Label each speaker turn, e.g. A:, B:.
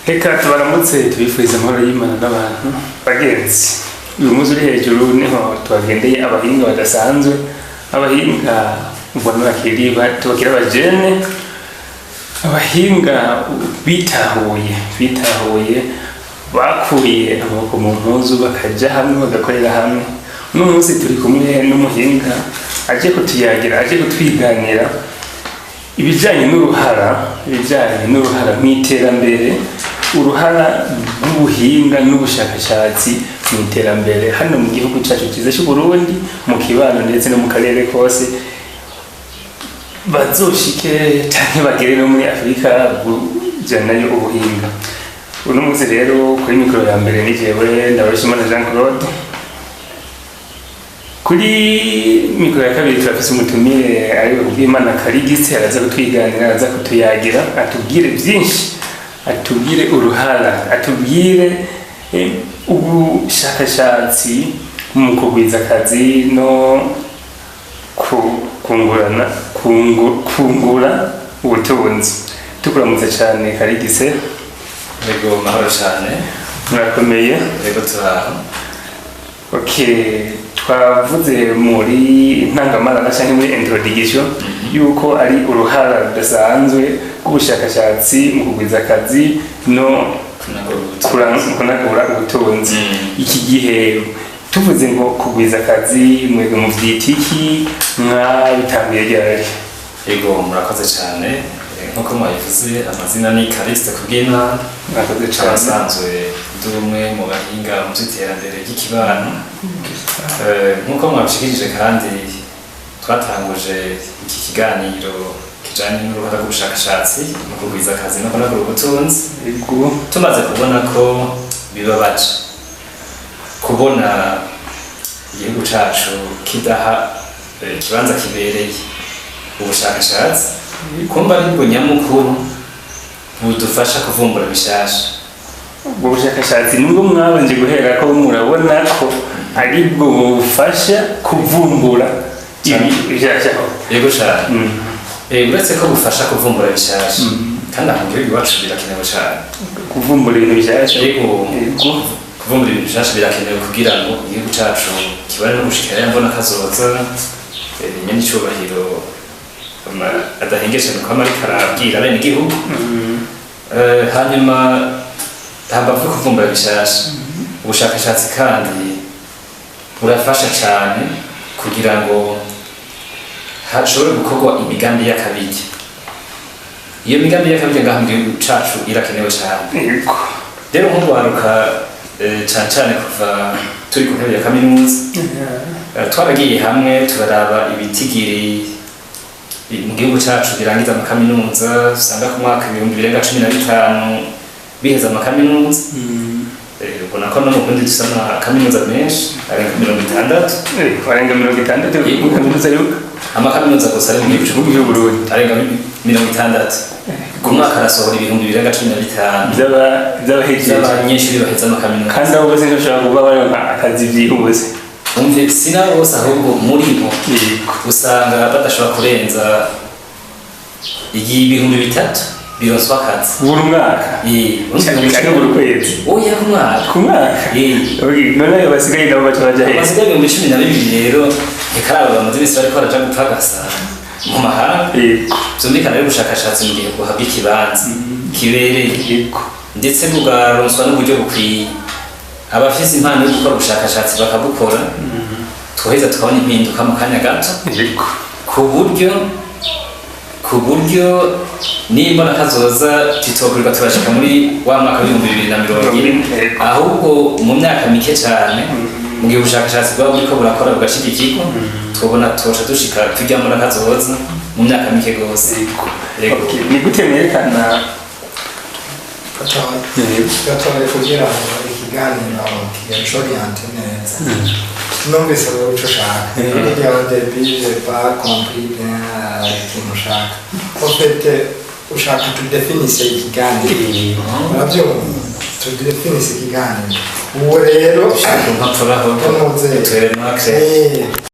A: Reka tubaramutse, tubifuriza amahoro y'Imana n'abantu. Bagenzi, uyu munsi uri hejuru niho tubagendeye abahinga badasanzwe, abahinga ubona bakiri bato, bakiri abajene, abahinga bitahuye, bakuriye amaboko mu mpuzu, bakaja hamwe, bagakorera hamwe. Uno munsi turi kumwe n'umuhinga aje kutuyagira, aje kutwiganira ibijanye n'uruhara mu iterambere, uruhara rw'ubuhinga n'ubushakashatsi mu iterambere hano mu gihugu cyacu cyiza cy'u Burundi, mu kibano ndetse no mu karere kose, bazoshike canke bagere no muri Afurika kujanayo ubuhinga. Uno munsi rero kuri mikoro ya mbere ni jewe Ndabarishimana Jean Claude. Kuri mikoro ya kabiri turafise umutumire ariwe Kubwimana Karigise. Araza kutwiganira, araza kutuyagira, atubwire byinshi, atubwire uruhara, atubwire ubushakashatsi mu kugwiza akazi no kungurana kungura ubutunzi. Tukuramutse cyane, Karigise.
B: Yego, mahoro cyane.
A: Murakomeye?
B: Yego, turaho.
A: Okay, twavuze muri ntangamarara cyangwa muri introduction yuko ari uruhara rudasanzwe rw'ubushakashatsi mu kugwiza akazi no kunagura ubutunzi. Iki gihe tuvuze ngo kugwiza akazi, mwebwe muvyita iki? Mwabitanguye ryari?
B: Yego, murakoze cyane. Nk'uko mwabivuze, amazina ni Callixte Kubwimana.
A: Murakoze cyane.
B: Abasanzwe ndi umwe mu bahinga mu by'iterambere ry'ikibano. Nk'uko mwabishikirije kandi, twatanguje iki kiganiro kijanye n'uruhara rw'ubushakashatsi mu kugwiza akazi no kunagura ubutunzi tumaze kubona ko bibabaje kubona igihugu cacu kidaha ikibanza kibereye ubushakashatsi, kumva aribwo nyamukuru budufasha kuvumbura bishasha.
A: Ubwo bushakashatsi nibwo mwabanje guhera ko murabona ko aribwo bufasha kuvumbura ibi bishasha?
B: Yego cane. Uretse ko bufasha kuvumbura bishasha, kandi aho mu gihugu iwacu birakenewe cane.
A: Kuvumbura ibintu bishasha.
B: Yego. Kuvumbura ibintu bishasha birakenewe kugira ngo igihugu cacu kibone no gushikira ya mbona kazoza nyene icubahiro adahengesha kwama ariko arabwira bene igihugu. Hanyuma hambavu yo kuvumbura bishasha, ubushakashatsi kandi burafasha cane kugira ngo hashobore gukorwa imigambi y'akabirya. Iyo migambi y'akabirya ngaha mu gihugu cacu irakenewe cane. Rero nk'urwaruka, cane cane kuva turi ku ntebe ya kaminuza, twaragiye hamwe turaraba ibitigiri mu gihugu cacu birangiza amakaminuza. Usanga ku mwaka 15,000 biheza amakaminuza. Ubona ko no mu Burundi dufise amakaminuza menshi arenga 60.
A: Arenga 60 kaminuza yo
B: Amakaminuza gusa ari mu gihugu
A: gihugu cy'u Burundi.
B: Arenga 60. Ku mwaka arasohora 15,000
A: by'abahejeje
B: by'abanyeshuri baheza amakaminuza.
A: Kandi abo bose ntibashobora kuba baronka akazi byihuse.
B: Umve, si nabo bose, ahubwo muri bo usanga badashobora kurenza 3000 bironswa akazi.
A: Buri mwaka?
B: Eh,
A: Canke buri kwezi?
B: Oya, ku mwaka.
A: Ku mwaka?
B: Eh.
A: Okay, none ayo basigaye nabo baca baja hehe?
B: Abasigaye 12,000 rero, ntikaraba bamaze imisi bariko baraja gupagasa mu mahanga. Vyumvikana rero, ubushakashatsi mu gihe buhabwa ikibanza kibereye ndetse bugaronswa n'uburyo bukwiye, abafise impano yo gukora ubushakashatsi bakabukora, twoheza tukabona impinduka mu kanya gato, ku buryo nimbona kazoza titokwirirwa turashika muri wa mwaka w'2040, ahubwo mu myaka mike cane, mu gihe ubushakashatsi bwaba buriko burakora bugashigikirwa, twobona tosha dushika tujya muri kazoza mu myaka mike gose. Yego.
A: Okay, ni gute mwerekana?
C: Gatoya, kugira ngo ikiganiro kigensoriente neza. Numvise rero ico ushaka. Burya au début j'ai pas compris bien ikintu ushaka. En fait, ushaka tudefinise ikiganiro. Uravyumva? Tudefinise ikiganiro. Ubu rero
B: Ku mpapuro aho
C: tunuze
B: uturema.